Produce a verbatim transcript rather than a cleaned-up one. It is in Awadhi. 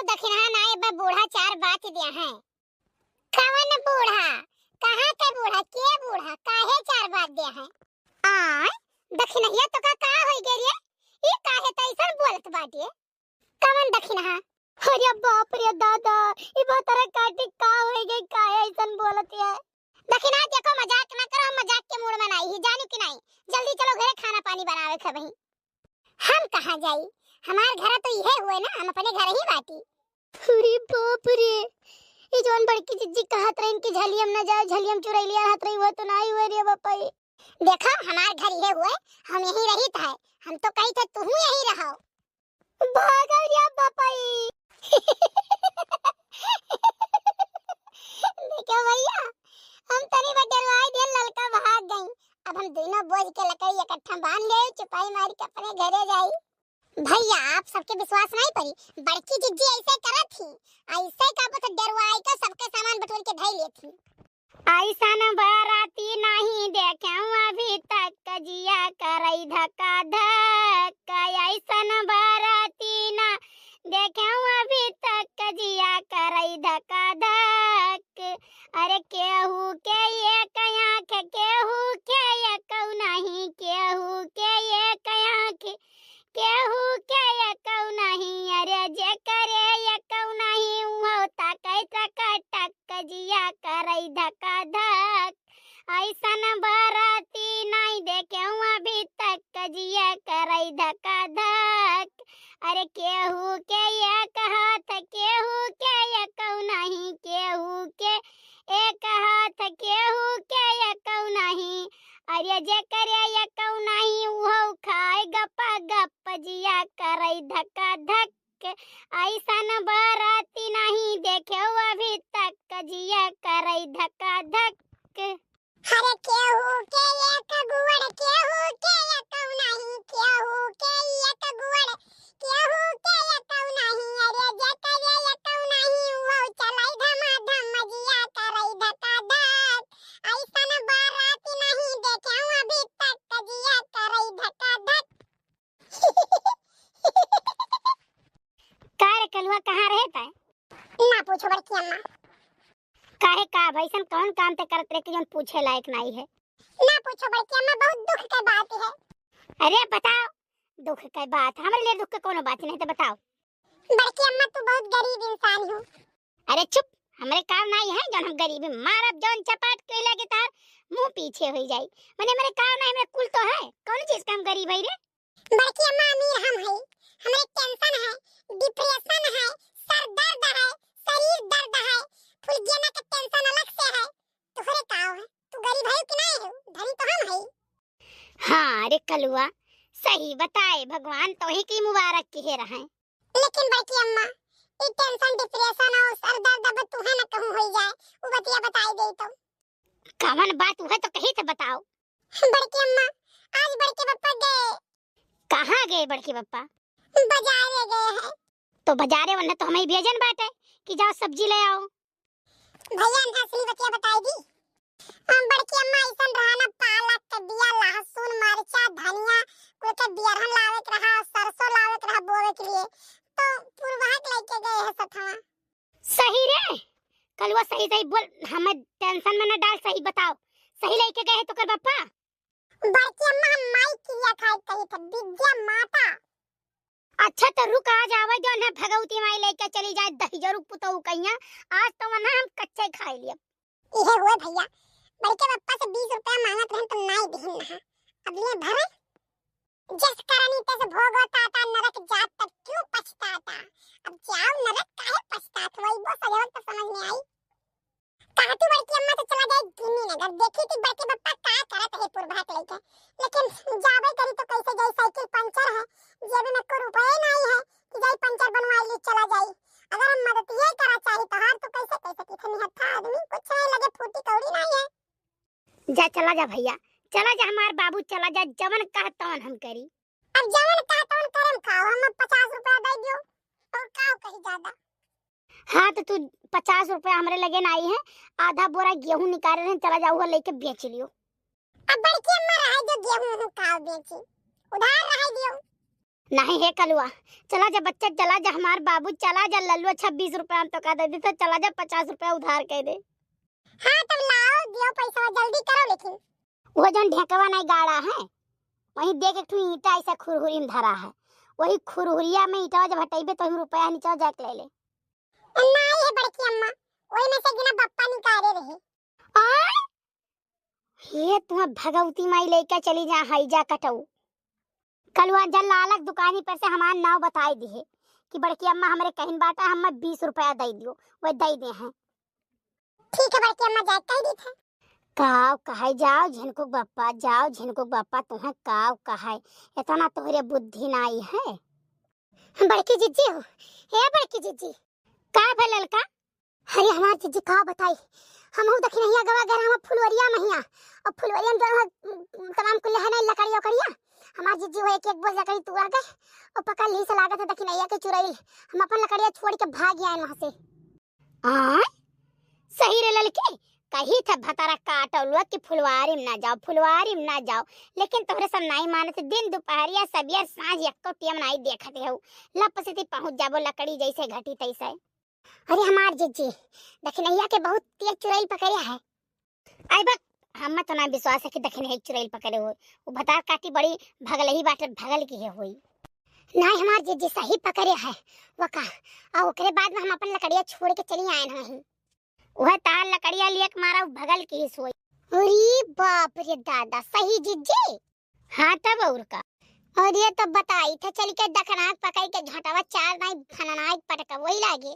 दखिनहा नाई बा, बूढ़ा चार बात दिया है। कवन बूढ़ा? कहाँ के बूढ़ा? के बूढ़ा? काहे चार बात दिया है? आय, दखिनहिया तो का, का होई गए रे? ई काहे तैसन बोलत बाटे? कवन दखिनहा? अरे बाप रे दादा, ई भतरा काटी का होई गए, काहे ऐसन बोलत है? दखिनहा देखो, मजाक ना करो, हम मजाक के मूड में नाई ही, जानू कि नाई? जल्दी चलो घरे, खाना पानी बनावे के बही। हम कहाँ जाई? हमार घर तो इहे हुए ना, हम अपने घर ही बाटी। अरे बाप रे, ई जौन बड़की जिज्जी कहत रहिन कि झलियम न जाए, झलियम चुरैलिया रहत रही, वो तो नाई हुए रे बापा ई। देखो, हमार घर इहे हुए, हम यहीं रहित है, हम तो कही थे तुहू यहीं रहो। भागल या बपई। देखो भैया, हम तनी बा डेरवाई दिहन, ललका भाग गई। अब हम दोनों बोझ के लकड़ी इकट्ठा बांध ले, चुपाई मार के अपने घरे जाई। भैया, आप सबके विश्वास नहीं पड़ी, बड़की जिज्जी ऐसे करत थी, ऐसे का बस डेरवाई का सबके सामान बटोर के धई लेत थी। ऐसन बराती नहीं देखेउ अभी तक, जिया करई धका धक। ऐसन बराती ना देखेउ अभी तक, जिया करई धका धक। अरे केहू के एक आँख, केहू के एकौ नहीं, केहू के एक आँख, केहू के एकौ नहीं, अरे जेकरे एकौ नहीं, उहो ताकै टका टक, जिया करै धका धक। ऐसन बराती नाई देखेउ अभी तक, जिया करै धका धक। अरे केहू के एक हाथ, केहू के एकौ नहीं, केहू के एक हाथ, केहू के एकौ नहीं, अरे जेकरे एकौ नहीं, उहो खाए गप गप, जिया करै धका धक। ऐसन बराती नहीं देखेउ अभी तक, जिया करै धका धक। अरे केहू के एक गुड़, केहू के एकौ नहीं, केहू के एक गुड़, केहू के एकौ नहीं, अरे जेकरे एकौ नहीं, उहो चलै धमाधम, जिया करै धका धक। ऐसन बराती नहीं देखेउ अभी तक, जिया करै धका धक। का रे कलुआ, कहाँ रहे तै? ना पूछो बड़की अम्मा। काहे का भई, अइसन कौन काम ते करत रहे कि जौन पूछे लायक नाई है? ना पूछो बड़की अम्मा, बहुत दुख के बात है। अरे बताओ, दुख के बात? हमरे लिए दुख के कोनो बात नहीं, तो बताओ। बड़की अम्मा, तू बहुत गरीब इंसान हो। अरे चुप, हमरे काम नाई है जौन हम गरीबी मारब, जौन चपाट कइला के तार मुंह पीछे होई जाई। मने हमरे काम नाई, हमरे कुल तो है, कौन चीज का हम गरीब है रे? बड़की अम्मा, अमीर हम है, हमरे टेंशन है, डिप्रेशन है, सर दर्द है, शरीर दर्द है, फुलगेना के टेंशन अलग से है। तोहरे का है? तू गरीब है कि नाई है? धनी तो हम है। हाँ रे कलुआ, सही बताए, भगवान तोही की मुबारक किहे रहे। लेकिन बड़की अम्मा, ई टेंशन, डिप्रेशन और सर दर्द अब तुहे न कहूँ होई जाए, उ बतिया बताई दे तो। कवन बात उहे तो कही थे, बताओ। बड़की अम्मा, आज बड़के पप्पा गए। कहाँ गए बड़के पप्पा? बाजारे गए हैं। तो बाजारे वन्ने तो हमें भेजन बाटे कि जाओ सब्जी ले आओ। भैया, हम असली बतिया बताई दी। हम बड़की अम्मा अइसन रहा ना, पालक के बिया, लहसुन, मरचा, धनिया, कुल के बियरहन लावे के रहा, सरसों लावे के रहा बोवे के लिए, तो पुरवहक लेके गए हैं सथवा। सही रे, कलुआ सही सही बोल, हमें टेंशन में न डाल, सही बताओ, सही लेके गए हैं तोकर पप्पा? बड़की अम्मा, हम माई किरिया खाए कही थे, विद्या माता। अच्छा तो रुक, आज आवे जौन है भगवती माई लेके चली जाए दही जरूर पुतऊ कहिया, आज तो वन्ना हम कच्चे खाए लिए। इहे हुए भैया, बड़के पप्पा से बीस रुपया मांगत रहन तो नाई दिहिन नहा, अब लिए भरे। जस करनी तस भोगो ताता, नरक जात तब क्यों पछताता। अब जाओ नरक काहे पछतात, वही वो सजवत तो समझ में आई। कहतू बड़की अम्मा तो चला जाए गिन्नी नगर, देखी कि बड़के पप्पा का करत है पुरभात लेके। लेकिन जाबे करी तो कैसे जाई, साइकिल पंचर है, जेब में को रुपये नहीं है कि जाई पंचर बनवा ली चला जाई। अगर हम मदद ये करा चाही तोहार तो कैसे, कैसे किथे निहत्था आदमी, कुछ नहीं लगे, फूटी कौड़ी नहीं है। जा चला जा भैया, चला जा हमार बाबू, चला जा, जवन कह तवन हम करी। अब जवन कह तवन करम का, हम पचास रुपया दे दियो और का कही ज्यादा। हाँ, तो तू पचास रुपया हमरे लगे नाई है, आधा बोरा गेहूं निकाले रहे, चला जाऊ, लेके बेच लियो। अब बड़की अम्मा रहे जो गेहूं हूं का बेची, उधार रहे दियो। नहीं हे कलुआ, चला जा बच्चा, चला जा हमार बाबू, चला जा लल्लुआ, छब्बीस रुपया हम तोका दे दी, तो चला जा पचास रुपया उधार कइ दे। हाँ, तब लाओ, दियो पैसा, जल्दी करो लेकिन। वो जौन ढेकवा नहीं गाड़ा है, वहीं देख एक ठो ईंटा ऐसा खुरहुरी में धरा है, वही खुरहुरिया में ईंटवा जब हटइबे तो हम रुपया नीचे जाके ले ले। नहीं है बड़की अम्मा, वही में से गिना बप्पा निकाले रहे। आय? हे तुहाँ भगवती माई लइका चली जा, हाई जा कटऊ। कलुआ जल लालक दुकानी पर से हमार नाव बताई दिहे कि बड़की अम्मा हमरे कहिन बाटा, हमें बीस रुपया दे दियो, वह दे दे हैं। ठीक है बड़की अम्मा, जाए कह दी थे। काव कहे जाओ झिनकुक बप्पा, जाओ झिनकुक बप्पा, तुहें काव कहे, इतना तोहरे बुद्धि नाई है। बड़की जिज्जी हो, हे बड़की जिज्जी। का भे ललका? अरे हमार जिज्जी का बताई, हमहू दखिनहिया गवा गए हम फुलवरिया महिया, और फुलवरिया में जौन है, तमाम कुल है नहीं लकड़िया उकड़िया, हमार जिज्जी वो एक एक बोझ लकड़ी तूरा गए, और पकड़ ली से लागत है दखिनहिया के चुरैल, हम अपन लकड़िया छोड़ के भाग आए वहाँ से। आ? सही रे ललकी, कही था भतारा काटौलुआ कि फुलवारी में ना जाओ, फुलवारी में ना जाओ, लेकिन तोहरे सब नाई मानत, दिन दुपहरिया सबियर सांझ एक्को टियम नाई देखत हऊ, लप से ती पहुँच जाबो लकड़ी जैसे घटी तैसे। अरे हमार जिज्जी, दखिनहिया के बहुत तेज चुरैल पकड़े है। आई बक, हमें तो ना विश्वास है कि दखिनहिया के चुरैल पकड़े हो, वो भतार काटी बड़ी भगल ही बाटे, भगल की है होई। नाई हमार जिज्जी सही पकड़े है, वो का, और ओकरे बाद में हम अपन लकड़िया छोड़ के चली आए नहीं। वह तार लकड़िया लिए के मारा उ भगल की ही सोई। अरे बाप रे दादा, सही जिज्जी? हाँ तब और का। और ये तो बताई था चल के दखनाक पकड़ के झोंटवा चार नाई फननाक पटक वही लागे।